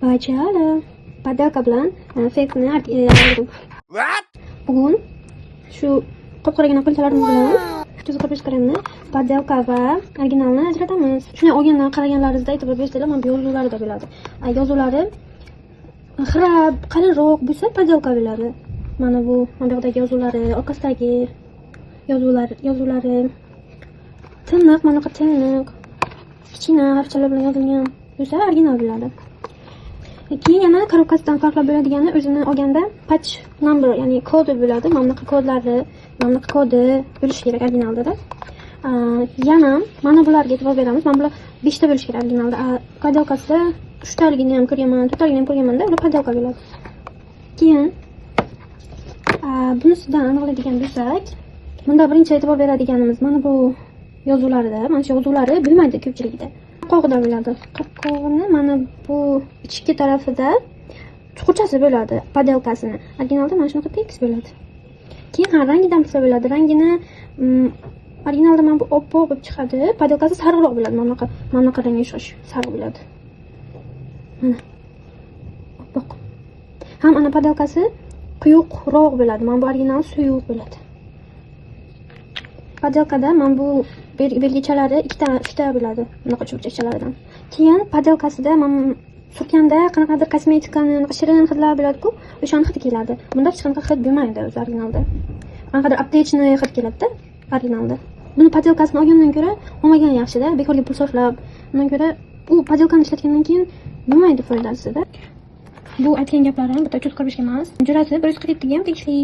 Bachara подделка bilan фейк ni ayirdim. Bugun shu qop qoragina qo'lchalarimiz bilan 345 kremni подделка va originalni ajratamiz. Shuni olgandan qaraganlaringizda e'tibor bersanglar, mana bu yozuvlarida bo'ladi. Yozuvlari xira, qalinroq bo'lsa, подделка bo'ladi. Mana bu, mana bu yoqdagi yozuvlari, orqasidagi yozuvlari tiniq, mana bunaqa tiniq, kichkina harfchalar bilan yozilgan bo'lsa, original bo'ladi. Keyin yana коробка sidan farqlab bo'ladigani, o'zini olganda patch number, ya'ni kodi bo'ladi. Mana bunaqa kodlari, mana bunaqa kodi bo'lishi kerak originalda. Yana mana bularga e'tibor beramiz. Mana bular beshta bo'lishi kerak originalda. Подделка sida uchtaligini ham ko'rganman, to'rttaligini ham ko'rganmanda, ular подделка bo'ladi. Keyin bunisidan aniqlaydigan bo'lsak, bunda birinchi e'tibor beradiganimiz mana bu yozuvlarida, mana shu yozuvlari bo'lmaydi ko'pchiligida. Qopqog'ida bo'ladi. Qopqog'ini mana bu ichki tarafida chuqurchasi bo'ladi, подделка sini. Originalda mana shunaqa tekis bo'ladi. Keyin ha, rangidan bilsa bo'ladi. Rangini originalda mana bu oppoq bo'lib chiqadi, подделка si sariqroq bo'ladi. Mana bunaqa rangga o'xshash sariq bo'ladi. Mana oppoq. Ham ana подделка si quyuqroq bo'ladi. Mana bu original suyuq bo'ladi. Подделка da mana bu belgichalari ikkita, uchta bo'ladi, bunaqa cho'pchakchalaridan. Keyin подделка sida mana surkanda qanaqadir kosmetikani unaqa shirin hidlar bo'ladi-ku, o'shani hidi keladi. Bunda hech qanaqa hid bo'lmaydi o'zi originalda. Qanaqadir аптечный hid keladida originalda. Buni подделка sini olgandan ko'ra olmagan yaxshida, bekorga pul sarflab. Undan ko'ra u подделка ni ishlatgandan keyin bo'lmaydi foydasida. Bu aytgan gaplarim bitta 345 ga emas. Jo'rasi 147 ga ham tegishli.